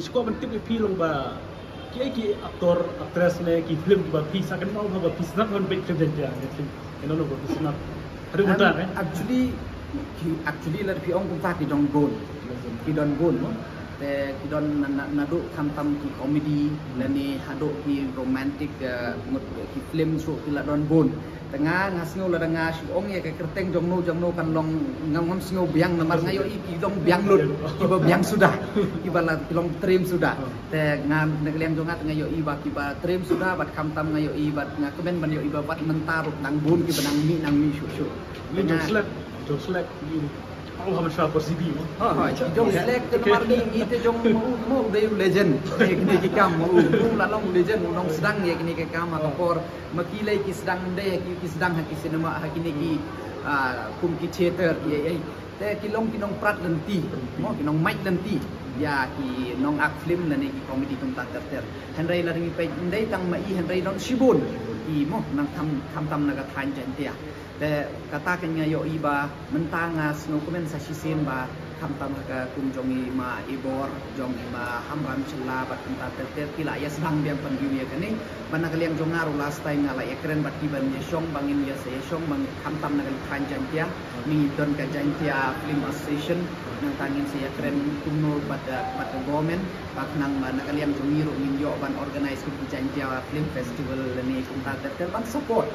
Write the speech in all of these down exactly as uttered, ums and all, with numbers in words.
Ko ban tip ïa phi long ba ki, ki actor, actress ne ki film ba phi sa kynmaw ba phi sngap ban peit film Jaiñtia ne film. Ino lo ba phi sngap. Haduh mynta ne. Actually, ki, actually lada phi ong kumta ki don bun. Ki don bun mo. Te ki don na, na, naduh khamtam ki comedy lane haduh ki romantic, eh, ngut ki film ruh ki la don bun. Te nga, nga sngew lada nga shu ong ïa ka kyrteng jong no jong no kan long ngam, ngam sngew biang namar nga ïohi ki long biang lut, kiba biang suda, kiba la ki long trim suda. Te nga na ka liang jong nga te nga ïohi ba kiba trim suda bad khamtam nga ïohi bad nga kmen ban ïohi ba wat mynta ruh nang bun kiba nang mih nang mih shuh shuh. Ni jong select, jong select ni. Aku haman sha por C D mo. Ha, ha, jong select te namar ngi, ngi te jong ma u, ma u dei u legend. Eh, kine ki kam ma u, ma u la long legend, u nong sdang ïa kine ki kam ha ka por. Ma ki lei ki sdang dei ha ki, ki sdang ha ki cinema, ha kine ki, ah, kum ki theater, ïa, ïa. Te ki long ki nongprat lynti, mo ki nongmait lynti. Ïa ki nongak film lane ki comedy kumta ter ter. Hynrei lada ngi peit ym dei tang ma i hynrei don shibun. I mo nang kham, khamtam na ka thaiñ Jaiñtia. Te kata ka nga ïohi ba mynta nga sngewkmen sa shisien ba khamtam ha ka kum jong i ma Ibor, jong i ma Hamram Shylla bad kumta ter ter ki la ïa sdang biang pynbiang ïa kane. Bad na ka liang jong nga ruh last time nga la ïa kren bad ki ban ïa shong ba ngin ïa sa ïa shong ba ngin khamtam na ka thaiñ Jaiñtia. Ngi don ka Jaiñtia Film Association, nangta ngin sa ïa kren kumno bad, eh, bad ka government. Ba khnang ba na ka liang jong ngi ruh ngin ïoh ban organize kum ki Jaiñtia Film Festival lane kumta ter ter ban support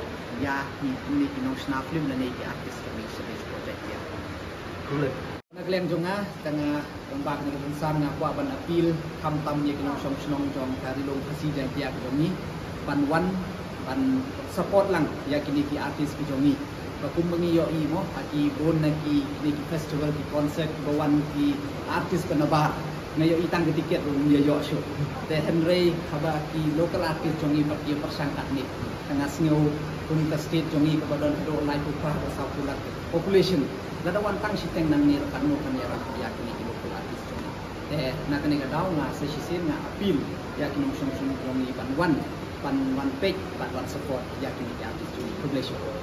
ïa ki, kine ki nongshna film lane ki artist jong ngi sha Jaiñtia. Na ka liang jong nga, tang nga, tang ba kane ka rynsan nga kwah ban appeal khamtam ïa ki nongshong shnong jong ka Ri Lum Khasi Jaiñtia ka jong ngi ban wan ban support lang ïa kine ki artist ki jong ngi. Ba kum ba ngi ïohi mo ha ki bun na ki, kine ki festival, ki concert, ba wan ki artist ba nabar. Nga ïohi tang ka tiket ruh ym ïa ïoh shuh. Te hynrei haba ki local artist jong ngi pat ki ïa pyrshang katne, te nga sngew kum ka state jong ngi kaba don haduh laiphew phra haduh sawphew lak population, lada wan tang shiteng nangne ruh katno kan ïarap ïa kine ki local artist jong ngi. Te na kane ka daw nga sa shisien nga appeal ïa ki nongshong shnong jong ngi ban wan, ban wan peit bad wan support ïa kine ki artist jong ngi. Khublei shibun.